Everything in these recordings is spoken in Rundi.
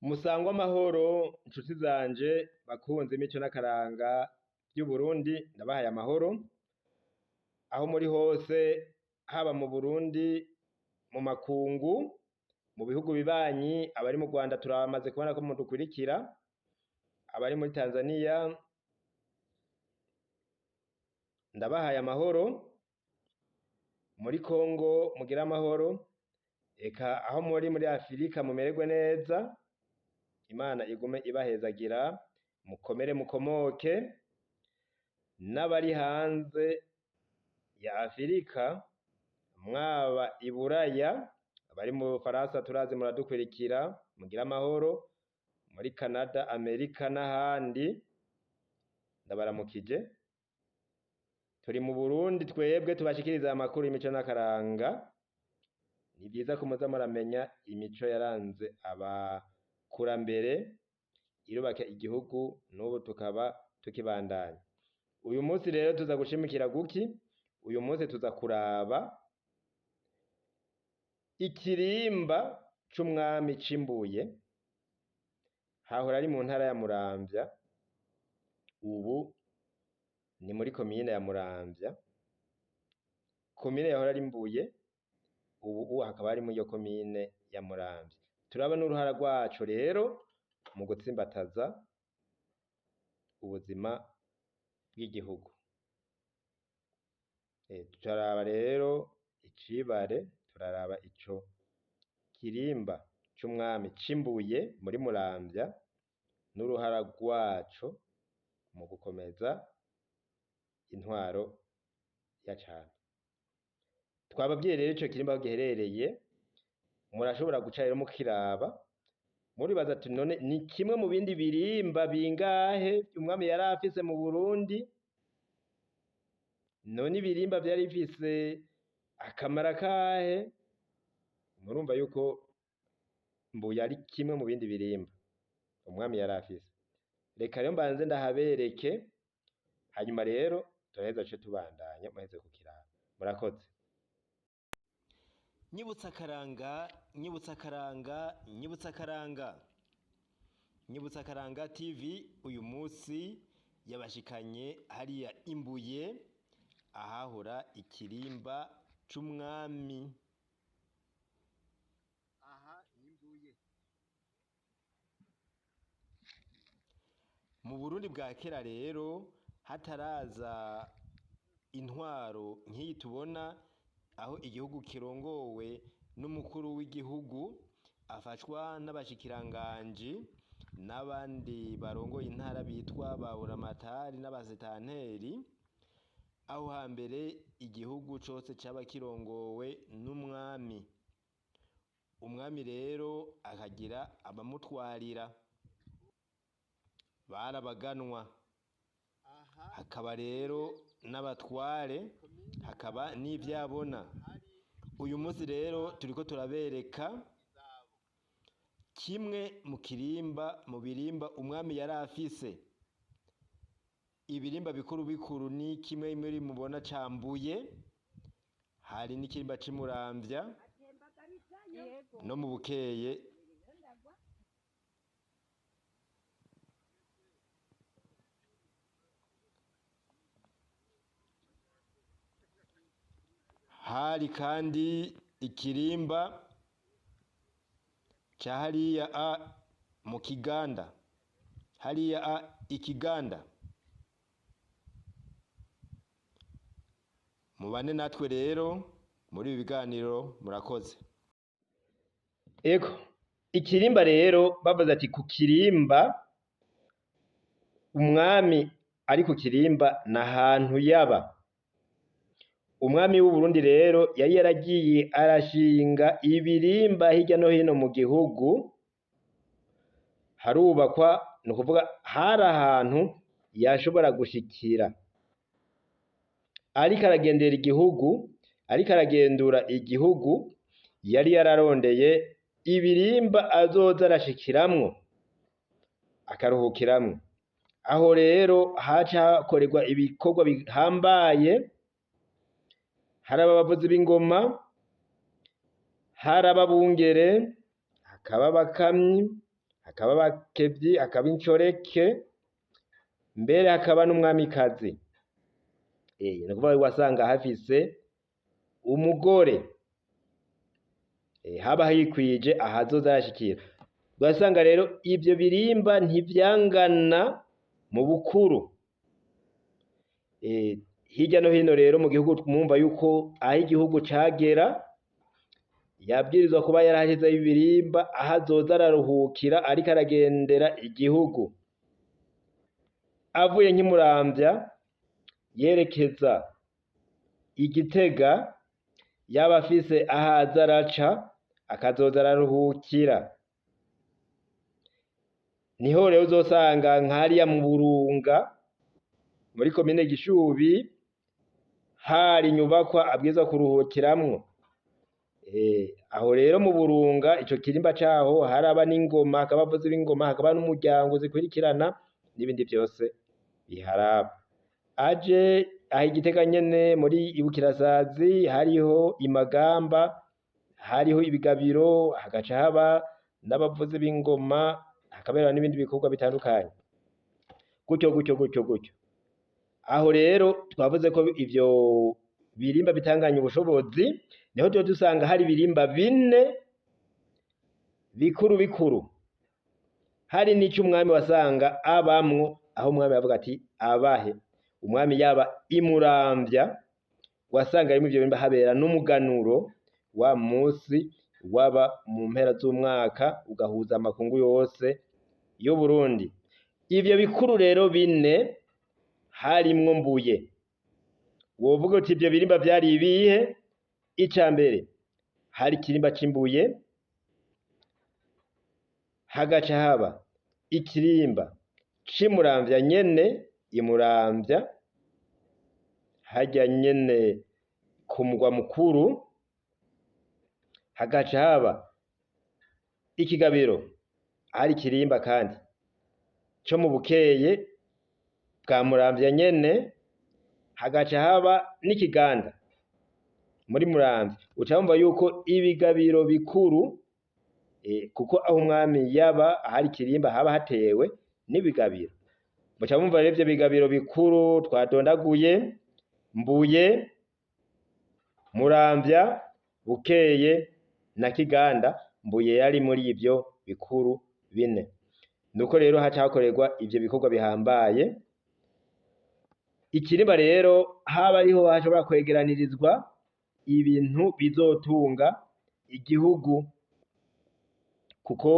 Musangwe amahoro nshuti zanje bakunzi imico n'akaranga vy'Uburundi, ndabahaye amahoro aho muri hose, haba mu Burundi, mu makungu, mu bihugu bibanyi, abari mu Rwanda turamaze kubona ko mudukurikira, abari muri Tanzania ndabahaye amahoro, muri Kongo mugire amahoro, eka aho muri muri Afirika mumererwe neza, Imana igume ibahezagira, mukomere mukomoke, n'abari hanze ya Afirika, mwaba i Buraya, abari mu Bufaransa turazi muradukurikira, mugire amahoro, muri Canada, Amerika n'ahandi, ndabaramukije. Turi mu Burundi twebwe tubashikiriza amakuru y'imico n'akaranga. Ni vyiza ko muza muramenya imico yaranze abakurambere irubaka igihugu, n'ubu tukaba tukibandanya. Uyu munsi rero tuza gushimikira guki? Uyu munsi tuza kuraba ikirimba c'umwami c'Imbuye, hahora ari mu ntara ya Muramvya, ubu ni muri komine ya Muramvya. Komine yahora ari Mbuye, ubu hakaba ari muri iyo komine ya Muramvya. Turaba n'uruhara rwaco rero mu gutsimbataza ubuzima bw'igihugu. Turaraba rero icibare, turaraba ico kirimba c'umwami c'Imbuye muri Muramvya n'uruhara rwaco mu gukomeza intwaro ya cami. Twababwiye rero ico kirimba aho giherereye, murashobora guca rero mukiraba, muribaza ati none ni kimwe mu bindi birimba bingahe umwami yari afise mu Burundi? None ibirimba vyari bifise akamaro akahe? Murumva yuko Mbuye ari kimwe mu bindi birimba umwami yari afise. Reka rero mbanze ndahabereke, hanyuma rero turaheza duce tubandanya muheze kukiraba. Murakoze. Nyibutsa akaranga, nyibutsa akaranga, nyibutsa akaranga. Nyibutsa akaranga TV uyu munsi yabashikanye hariya Imbuye, ahahora ikirimba c'umwami. Aha ni Imbuye. Mu Burundi bwa kera rero hataraza intwaro nk'iyi tubona, aho igihugu kirongowe n'umukuru w'igihugu afashwa n'abashikiranganji n'abandi barongoye intara bitwa ba buramatari n'abasetanteri, aho hambere igihugu cose caba kirongowe n'umwami. Umwami rero akagira abamutwarira, barabaganwa, hakaba rero n'abatware, hakaba n'ivyabona. Uyu munsi rero turiko turabereka kimwe mu kirimba mu birimba umwami yari afise. Ibirimba bikuru bikuru ni kimwe muri mubona ca Mbuye, hari n'ikirimba c'i Muramvya no mu Bukeye. Hari kandi ikirimba ca hariya a mu Kiganda, hariya a Ikiganda. Mubane natwe rero muri ibi biganiro, murakoze. Ego, ikirimba rero bavuze ati ku kirimba, umwami ari ku kirimba n'ahantu yaba. Umwami w'Uburundi rero yari yaragiye arashinga ibirimba hirya no hino mu gihugu, harubakwa, ni ukuvuga hari ahantu yashobora gushikira ariko aragendera igihugu, ariko aragendura igihugu, yari yararondeye ibirimba azoza arashikiramwo akaruhukiramwo. Aho rero haca hakorerwa ibikorwa bihambaye, hari abavuzi b'ingoma, hari ababungere, hakaba abakamyi, hakaba abakevyi, hakaba incoreke, mbere hakaba n'umwamikazi. Ni ukuvuga wasanga hafise umugore, haba hikwije ahazoza arashikira. Ugasanga rero ivyo birimba ntivyangana mu bukuru. Hirya no hino rero mu gihugu mwumva yuko aho igihugu cagera yabwirizwa kuba yarahashizeho ibirimba aho azoza araruhukira ariko aragendera igihugu. Avuye nk'imuramvya yerekeza igitega, yaba afise aho aza araca akazoza araruhukira. Niho rero uzosanga nk'hariya mu Burunga muri komine Gishubi hari inyubakwa abwirizwa kuruhukiramwo. Aho rero mu Burunga ico kirimba caho haraba n'ingoma, hakaba abavuzi b'ingoma, hakaba n'umuryango zikurikirana n'ibindi vyose biharaba. Aje aho igitega nyene muri Ibukirasazi hariho imagamba, hariho ibigabiro, hagaca haba n'abavuzi b'ingoma, hakabera n'ibindi bikorwa bitandukanye, gutyo gutyo gutyo gutyo. Aho rero twavuze ko ivyo birimba bitanganya ubushobozi, niho tuba dusanga hari ibirimba bine bikuru bikuru. Hari n'ico umwami wasanga abamwo, aho umwami yavuga ati abahe. Umwami yaba imuramvya, wasanga harimwo ivyo birimba habera n'umuganuro wa musi waba mu mpera z'umwaka, ugahuza amakungu yose y'Uburundi. Ivyo bikuru rero bine harimwo Mbuye. Wovuga uti ivyo birimba vyari ibihe? Ica mbere hari ikirimba c'Imbuye, hagaca haba ikirimba c'Imuramvya nyene, Imuramvya harya nyene ku mugwa mukuru, hagaca haba ikigabiro, hari ikirimba kandi co mu Bukeye bwa Muramvya nyene, hagaca haba n'ikiganda muri Muramvya. Uca wumva yuko ibigabiro bikuru, kuko aho umwami yaba ahari ikirimba haba hatewe n'ibigabiro. Muca mumva rero ivyo bigabiro bikuru twadondaguye: Mbuye, Muramvya, Bukeye na Kiganda. Mbuye yari muri ivyo bikuru bine. Nuko rero haca hakorerwa ivyo bikorwa bihambaye. Ikirimba rero haba ariho hashobora kwegeranirizwa ibintu bizotunga igihugu, kuko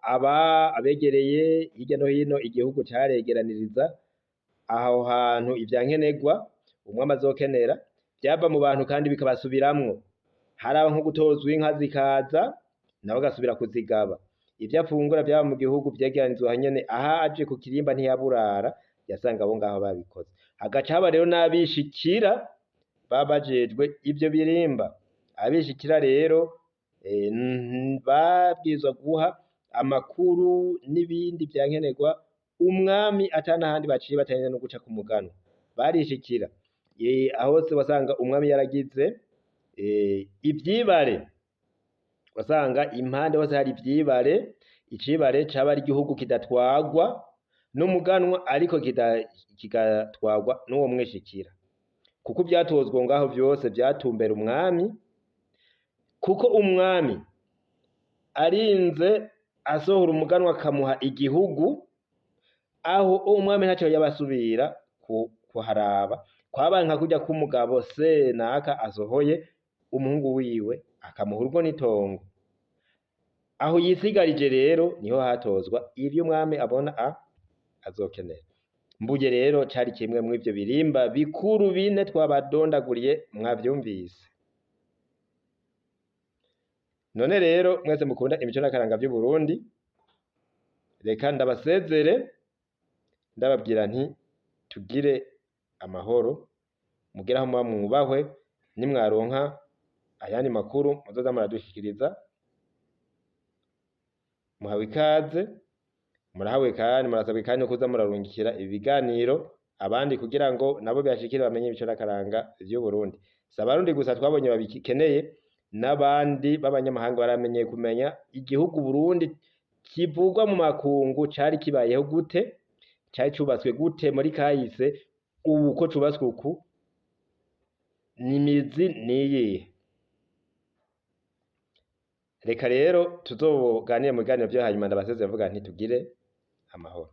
aba abegereye hirya no hino igihugu caregeraniriza aho hantu ivyankenerwa umwami azokenera, vyava mu bantu kandi bikabasubiramwo. Haraba nko gutozwa inka zikaza, nawe agasubira kuzigaba. Ivyo afungura vyaba mu gihugu vyegeranizwa aho nyene, ahaje ku kirimba ntiyaburara, yasanga abo ngaho babikoze. Hagaca haba rero n'abishikira baba bajejwe ivyo birimba. Abishikira rero babwirizwa guha amakuru n'ibindi vyankenerwa umwami ata n'ahandi baciye, batarinze no guca ku mugano. Barishikira. Aho hose wasanga umwami yaragize ivyibare. Wasanga impande hose hari ivyibare. Icibare caba ari igihugu kidatwagwa n'umuganwa, ariko kigatwagwa n'uwo mwishikira, kuko ivyatozwa ngaho vyose vyatumbera umwami, kuko umwami arinze asohora umuganwa akamuha igihugu, aho umwami ntaco yabasubira kuharaba. Kwabaye nka kurya k'umugabo senaka asohoye umuhungu wiwe akamuha urugo n'itongo. Aho yisigarije rero niho hatozwa ivyo umwami abona azokenera. Mbuye rero cari kimwe mw'ivyo birimba bikuru bine twabadondaguriye, mwavyumvise. None rero mwese mukunda imico n'akaranga vy'Uburundi, reka ndabasezere ndababwira nti tugire amahoro, mugire aho muba mwubahwe, nimwaronka ayandi makuru muzoza muradushikiriza. Muhawe ikaze, murahawe kandi murasabwe kandi kuza murarungikira ibiganiro abandi kugira ngo nabo bashikire bamenye imico n'akaranga vy'Uburundi. Si abarundi gusa twabonye babikeneye, n'abandi b'abanyamahanga baramenye kumenya igihugu Burundi kivugwa mu makungu cari kibayeho gute, cari cubatswe gute muri kahise, ubu ko cubatswe uku, n'imizi niyihe? Reka rero tuzoganire mu biganiro vyo hanyuma, ndabasezeye mvuga nti tugire amahoro.